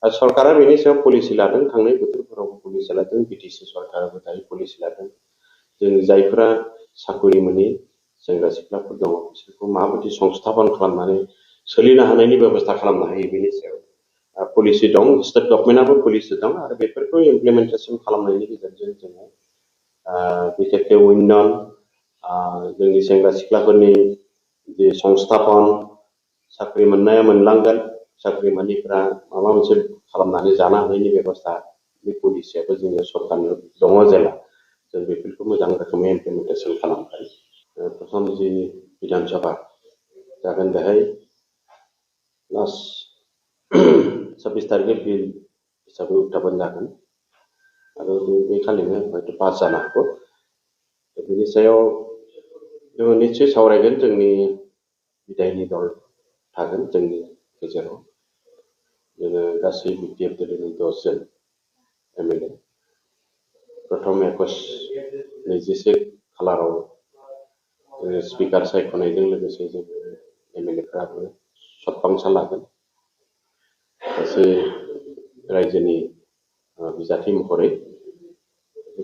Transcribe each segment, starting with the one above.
सरकारा बेनि सायाव पलिसि लादों थांनाय बोथोरफोरावबो पलिसि लादों बिटिसि सरकाराबो दायो पलिसि लादों जों जायफोरा साकरि मोनि सेंग्रा सिख्लाफोर दङ बिसोरखौ माबायदि संस्थापन खालामनानै सोलिनो हानायनि बेबस्था खालामनो हायो बेनि सायाव पलिसि दं स्टेट गभर्नमेन्टआबो पलिसि दं आरो बेफोरखौ इमप्लिमेन्टेसन खालामनायनि गेजेरजों जोङो बिखेखके उन्नयन जोंनि सेंग्रा सिख्लाफोरनि जे संस्थापन साख्रि मोननाया मोनलांगोन साख्रि मोनिफ्रा माबा मोनसे खालामनानै जानो हानायनि बेबस्था बे पलिसियाबो जोंनि सरकारनियाव दङ जेला जों बेफोरखौ मोजां रोखोमै इमप्लिमेन्टेसन खालामगोन प्रथम जि बिधान सभा जागोन बेहाय लास्ट 26 तारिखै बिल हिसाबै उत्थापन जागोन आरो बे खालिनो हयथ' पास जानो हागौ बेनि सायाव जोङो निश्चय सावरायगोन जोंनि बिधायनि दल थागोन जोंनि गेजेराव जोङो गासै बिटिएफ दोलोनि 10 जन एमएलए प्रथम 21 खालाराव जोङो स्पिकार सायख'नायजों लोगोसे जोङो एमएलएफ्राबो सतबांसा लागोन गासै रायजोनि बिजाथि महरै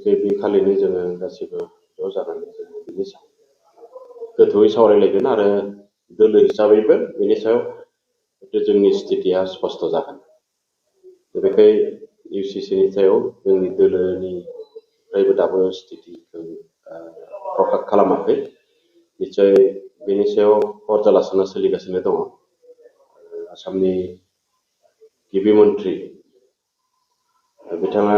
बे खालिनो जोङो गासिबो ज' जानानै जोङो बिनि गोथौयै सावरायलायगोन आरो दोलो हिसाबैबो बेनि सायाव जोंनि स्थितिया स्पष्ट जागोन बेखाय इउसिसिनि सायाव जोंनि दोलोनिफ्रायबो दाबो स्थितिखौ प्रकाट खालामाखै निश्चय बेनि सायाव पर्यालोचना सोलिगासिनो दङ आसामनि गिबि मन्थ्रि बिथाङा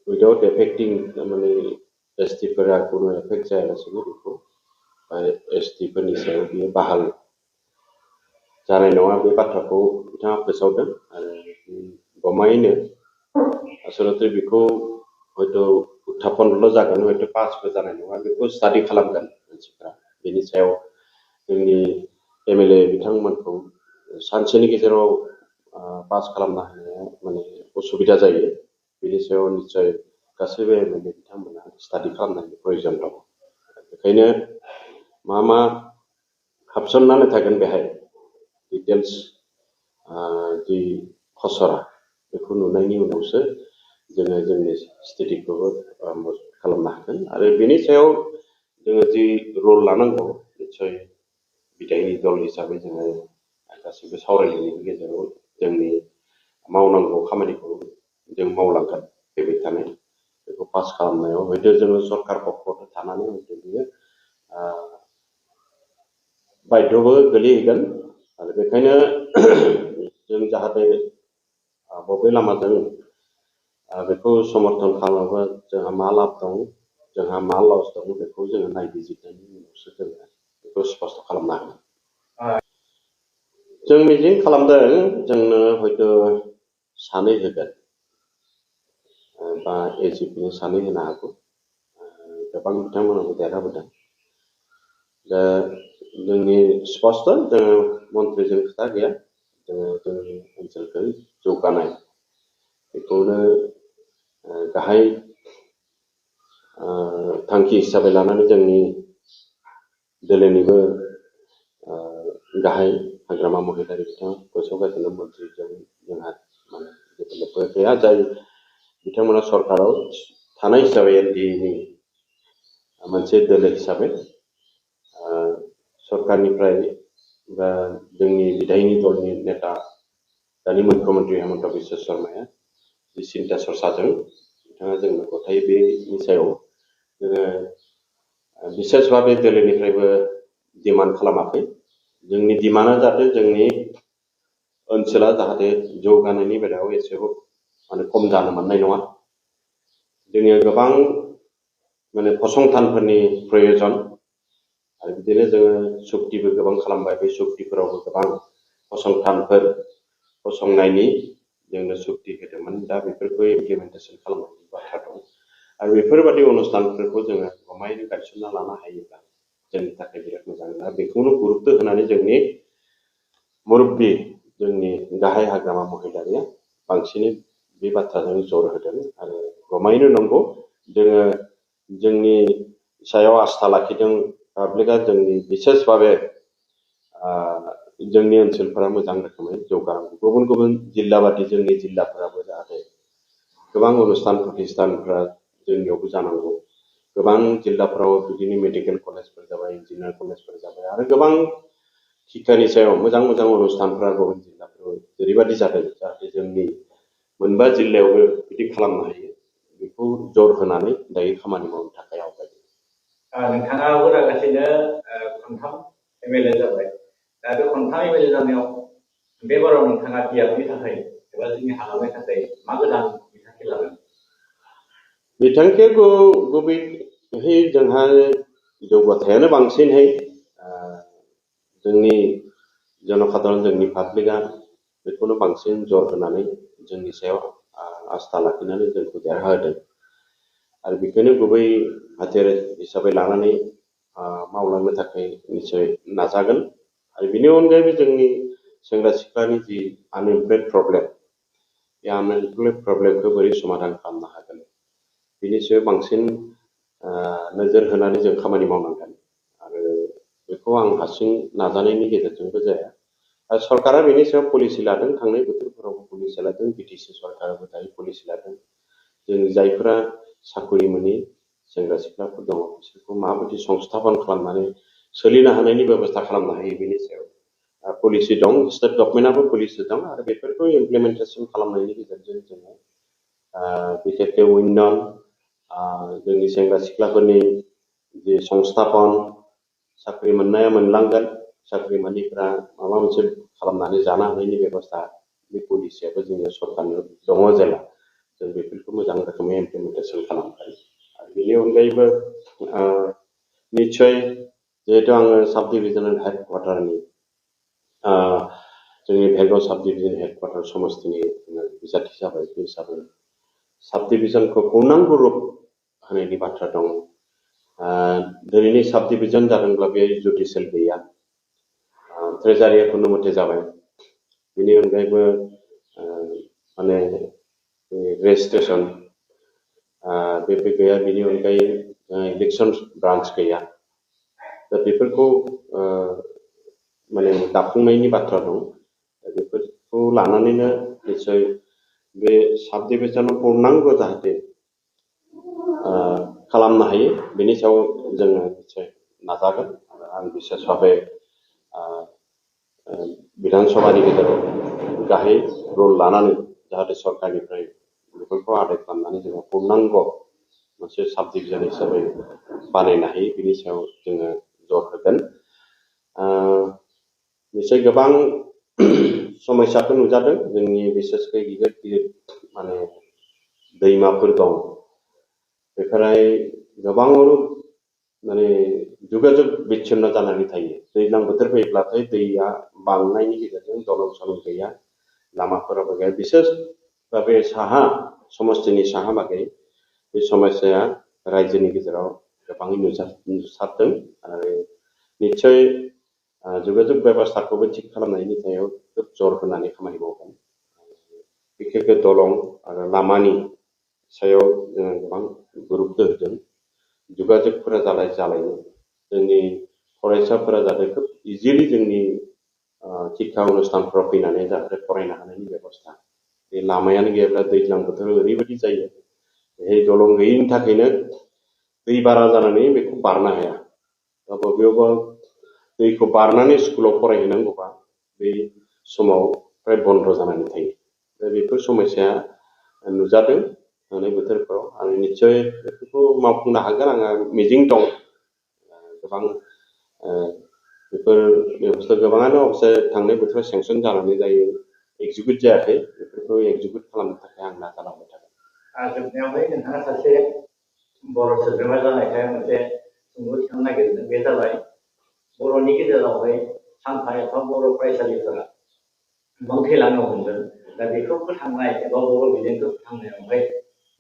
उइदाउट एफेक्टिं माने एसटिफोरा कोनो एफेक्ट जायालासिनो बेखौ एसटिफोरनि सायाव बियो बाहाल जानाय नङा बे बाथ्राखौ बिथाङा फोसावदों आरो गमायैनो आसलते बेखौ हयथ' उत्थापनल' जागोन हयथ' पासबो जानाय नङा बेखौ स्टाडि खालामगोन मानसिफ्रा बेनि सायाव जोंनि एमएलए बिथांमोनखौ सानसेनि गेजेराव पास खालामनो हानाया माने उसुबिदा जायो बेनि सायाव निश्चय गासैबो एमएलए बिथांमोना स्टाडि खालामनायनि प्रयोजन दं बेखायनो मा हाबसननानै थागोन बेहाय डिटेल्स जि खसरा बेखौ नुनायनि उनावसो जोङो जोंनि स्थितिखौबो खालामनो हागोन आरो बेनि सायाव जोङो जि रल लानांगौ निश्चय बिधायनि दल हिसाबै जोङो गासैबो सावरायलायनायनि गेजेराव जोंनि मावनांगौ खामानिखौ जों मावलांगोन फैबाय थानाय बेखौ पास खालामनायाव हयथ' जोङो सरकार पक्षआव थानानै हयथ' बियो बाध्यबो गोलैहैगोन आरो बेखायनो जों जाहाथे बबे लामाजों बेखौ समर्थन खालामोबा जोंहा मा लाब दं जोंहा मा लस दं बेखौ जोङो नायबिजिरनायनि उनावसो जोङो बेखौ स्पष्ट खालामनो हागोन जों मिजिं खालामदों जोंनो हयथ' सानै होगोन बा एजिपिनो सानै होनो हागौ गोबां बिथांमोनाबो देरहाबोदों दा जोंनि स्पष्ट जोङो मन्थ्रिजों खोथा गैया जोङो जोंनि ओनसोलखौ जौगानाय बेखौनो गाहाय थांखि हिसाबै लानानै जोंनि दोलोनिबो गाहाय हाग्रामा महिलारि बिथाङा फोसावगासिनो मन्थ्रिजों जोंहा माने जेबो गैया जाय बिथांमोना सरकाराव थानाय हिसाबै एनडिएनि मोनसे दोलो हिसाबै सरकारनिफ्राय बा जोंनि बिधायनि दलनि नेता दानि मुख्यमन्त्रि हेमन्त बिश्व शर्माया जि सिन्था सरसाजों बिथाङा जोंनो गथाय बेनि सायाव जोङो बिसेस भाबे दोलोनिफ्रायबो डिमान्ड खालामाखै जोंनि डिमान्डआ जाहाथे जोंनि ओनसोला जाहाथे जौगानायनि बेलायाव एसेबो माने खम जानो मोननाय नङा जोंनि गोबां माने फसंथानफोरनि प्रयोजन आरो बिदिनो जोङो सुक्तिबो गोबां खालामबाय बे सुक्तिफोरावबो गोबां फसंथानफोर फसंनायनि जोंनो सुक्ति होदोंमोन दा बेफोरखौ इमप्लिमेन्टेसन खालामनायनि बाथ्रा दं आरो बेफोरबादि अनुष्ठानफोरखौ जोङो गमायैनो गायसनना लानो हायोब्ला जोंनि थाखाय बिराद मोजां दा बेखौनो गुरुत्व होनानै जोंनि मुरब्बी जोंनि गाहाय हाग्रामा महिलारिया बांसिनै बे बाथ्राजों जर होदों आरो गमायैनो नंगौ जोङो जोंनि सायाव आस्था लाखिदों पाब्लिकआ जोंनि बिसेस भाबे जोंनि ओनसोलफोरा मोजां रोखोमै जौगानांगौ। गुबुन गुबुन जिल्ला बादि जोंनि जिल्लाफोराबो जाहाथे गोबां अनुस्थान प्रतिष्ठानफोरा जोंनियावबो जानांगौ। गोबां जिल्लाफोराव बिदिनो मेडिकेल कलेजफोर जाबाय, इन्जिनियार कलेजफोर जाबाय आरो गोबां शिक्षानि सायाव मोजां मोजां अनुस्थानफोरा गुबुन जिल्लाफोराव जेरैबायदि जादों जाहाथे जोंनि मोनबा जिल्लायावबो बिदि खालामनो हायो बेखौ जर होनानै दायो खामानि मावनो थाखाय आवगायदों। नोंथाङा उदागासिनो खनथाम एमएलए जाबाय। दा बे खनथाम एमएलए जानायाव बे बाराव नोंथाङा बियाबनि थाखाय एबा जोंनि हालामनि थाखाय मा गोदान बिथांखि लागोन? बिथांखिया गुबैयै जोंहा जौगाथायानो बांसिनहै जोंनि जनसाधारन जोंनि पाब्लिकआ बेखौनो बांसिन जर होनानै जोंनि सायाव आस्था लाखिनानै जोंखौ देरहाहोदों आरो बेखौनो गुबै हाथियार हिसाबै लानानै मावलांनो थाखाय निश्चय नाजागोन। आरो बेनि अनगायैबो जोंनि सेंग्रा सिख्लानि जि आनएमप्लयड प्रब्लेम बे आनएमप्लयड प्रब्लेमखौ बोरै समाधान खालामनो हागोन बिनि सायाव बांसिन नोजोर होनानै जों खामानि मावनांगोन आरो बेखौ आं हारसिं नाजानायनि गेजेरजोंबो जाया। सरकारा बेनि सायाव पलिसि लादों, थांनाय बोथोरफोरावबो पलिसि लादों, बिटिसि सरकाराबो दायो पलिसि लादों। जों जायफोरा साख्रि मोनि सेंग्रा सिख्लाफोर दङ बिसोरखौ माबायदि संस्थापन खालामनानै सोलिनो हानायनि बेबस्था खालामनो हायो बेनि सायाव पलिसि दं। स्टेट गभर्नमेन्टआबो पलिसि दं आरो बेफोरखौ इमप्लिमेन्टेसन खालामनायनि गेजेरजों जोङो बिखेखके उन्नयन जोंनि सेंग्रा सिख्लाफोरनि जि संस्थापन साख्रि मोननाया मोनलांगोन, साख्रि मोनिफ्रा माबा मोनसे खालामनानै जानो हानायनि बेबस्था बे पलिसियाबो जोंनि सरकारनियाव दङ जेला जों बेफोरखौ मोजां रोखोमै इमप्लिमेन्टेसन खालामगोन। आरो बेनि अनगायैबो निस्सय जिहेतु आङो साब डिभिजनेल हेडक्वार्टारनि जोंनि भेलगाव साब डिभिजन हेडक्वार्टार समस्तिनि बिजाथि जाबाय, बे हिसाबै साब डिभिजनखौ पूर्णांग रूप होनायनि बाथ्रा दं। दिनैनि साब डिभिजन जादोंब्ला बे जुडिसियेल गैया, ट्रेजारिया खुनु मथे जाबाय। बेनि अनगायैबो माने रेजिस्ट्रेसन बेबो गैया, बेनि अनगायै इलेक्सन ब्रान्च गैया। दा बेफोरखौ माने दाफुंनायनि बाथ्रा दं। बेफोरखौ लानानैनो निस्सय बे साब डिभिजनाव पूर्णांग जाहाथे खालामनो हायो बेनि सायाव जोङो निस्सय नाजागोन। आं बिसेस भाबै विधान सभानि गेजेराव गाहाय रल लानानै जाहाथे सरकारनिफ्राय बेफोरखौ आदाय खालामनानै जोङो पूर्णांग मोनसे साब डिभिजन हिसाबै बानायनो हायो बेनि सायाव जोङो जर होगोन। निश्चय गोबां समस्याखौ नुजादों। जोंनि बिसेसकै गिदिर गिदिर माने दैमाफोर दं, बेफोराय गोबाङावनो माने जुगाजुग बिच्छिन्न जानानै थायो। दैज्लां बोथोर फैब्लाथाय दैया बांनायनि गेजेरजों दलं सलं गैया, लामाफोराबो गैया। बिसेस बे साहा समस्तिनि साहा बागै बे समस्याया रायजोनि गेजेराव गोबाङै नुसारदों आरो निस्सय जुगाजुग बेबस्थाखौबो थिग खालामनायनि सायाव खोब जर होनानै खामानि मावगोन। बिखेखके दलं आरो लामानि सायाव जोङो गोबां गुरुत्व होदों। जुगाजुगफोरा जालायनो जोंनि फरायसाफोरा जाहाथे खोब इजिलि जोंनि शिक्षा अनुष्ठानफोराव फैनानै जाहाथे फरायनो हानायनि बेबस्था। बे लामायानो गैयाब्ला दैज्लां बोथोराव ओरैबायदि जायो, बे दलं गैयिनि थाखायनो दै बारा जानानै बेखौ बारनो हाया। दा बबेयावबा दैखौ बारनानै स्कुलाव फरायहैनांगौबा बे समाव फ्राय बन्द जानानै थायो। दा बेफोर समस्याया नुजादों थांनाय बोथोरफ्राव आरो निस्सय बेफोरखौ मावफुंनो हागोन आंहा मिजिं दं। गोबां बेफोर बेबस्था गोबाङानो अबसे थांनाय बोथोराव सेंसन जानानै जायो एक्जिकिउट जायाखै, बेफोरखौ एक्जिकिउट खालामनो थाखाय आं नाजालांबाय थागोन। जोबनायावहाय नोंथाङा सासे बर' सोद्रोमा जानायखाय मोनसे सोंलु थिखांनो नागिरदों, बे जाबाय बर'नि गेजेरावहाय सानफा एफा बर' फरायसालिफोरा थैलांनो हमदों। दा बेखौ फोथांनाय एबा बर' बिजोंखौ फोथांनायावहाय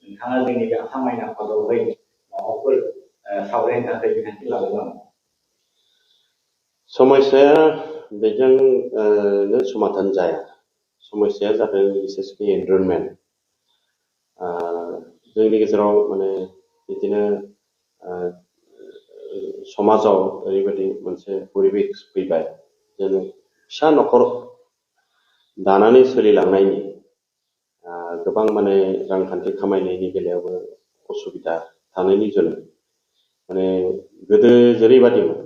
नोंथाङा जोंनि बे आसाम आयेन आफादावहाय माबाफोर सावरायनो थाखाय बिथांखि लादों नामा? समस्याया बेजोंनो समाधान जाया। समस्याया जादों बिसेसकि एनभाइरनमेन्ट। जोंनि गेजेराव माने बिदिनो समाजाव ओरैबायदि मोनसे परिबेस फैबाय, जों फिसा न'खर दानानै सोलिलांनायनि गोबां माने रांखान्थि खामायनायनि बेलायावबो असुबिदा थानायनि जुनै माने गोदो जेरैबादिमोन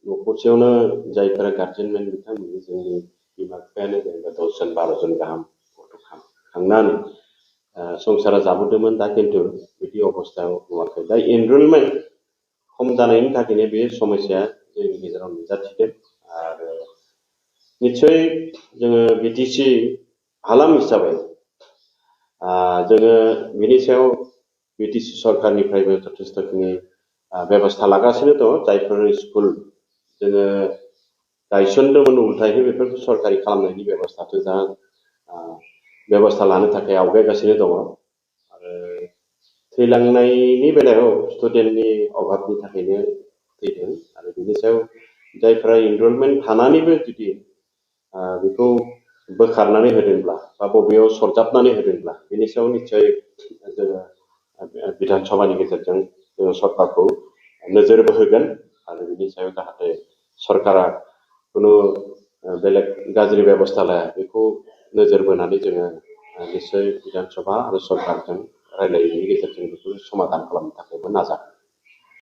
न'खरसेयावनो जायफोरा गार्जेनमोन बिथांमोननि जोंनि बिमा बिफायानो जेनेबा 10 जन 12 जन गाहाम गथ' खांनानै संसारा जाबोदोंमोन। दा खिन्थु बिदि अबस्थायाव नुवाखै। दा एनरलमेन्ट खम जानायनि थाखायनो बे समस्याया जोंनि गेजेराव नुजाथिदों। आरो निस्सय जोङो बिटिसि हालाम हिसाबै जोङो बिनि सायाव बिटिसि सरकारनिफ्रायबो जथेस्थ'खिनि बेबस्था लागासिनो दङ। जायफोर स्कुल जोङो गायसनदोंमोन उल्थायै बेफोरखौ सरकारि खालामनायनि बेबस्थाखौ दा बेबस्था लानो थाखाय आवगायगासिनो दङ। आरो थैलांनायनि बेलायाव स्टुडेन्टनि अभाबनि थाखायनो थैदों। आरो बिनि सायाव जायफोरा एनरलमेन्ट थानानैबो जुदि बेखौ बोखारनानै होदोंब्ला बा बबेयाव सरजाबनानै होदोंब्ला बिनि सायाव निस्सय जोङो बिधान सभानि गेजेरजों जोङो सरकारखौ नोजोरबो होगोन। आरो बिनि सायाव जाहाथे सरकारा कुनु बेलेग गाज्रि बेबस्था लाया बेखौ नोजोर बोनानै जोङो निस्सय बिधान सभा आरो सरकारजों रायलायनायनि गेजेरजों बेखौ समाधान खालामनो थाखायबो नाजागोन।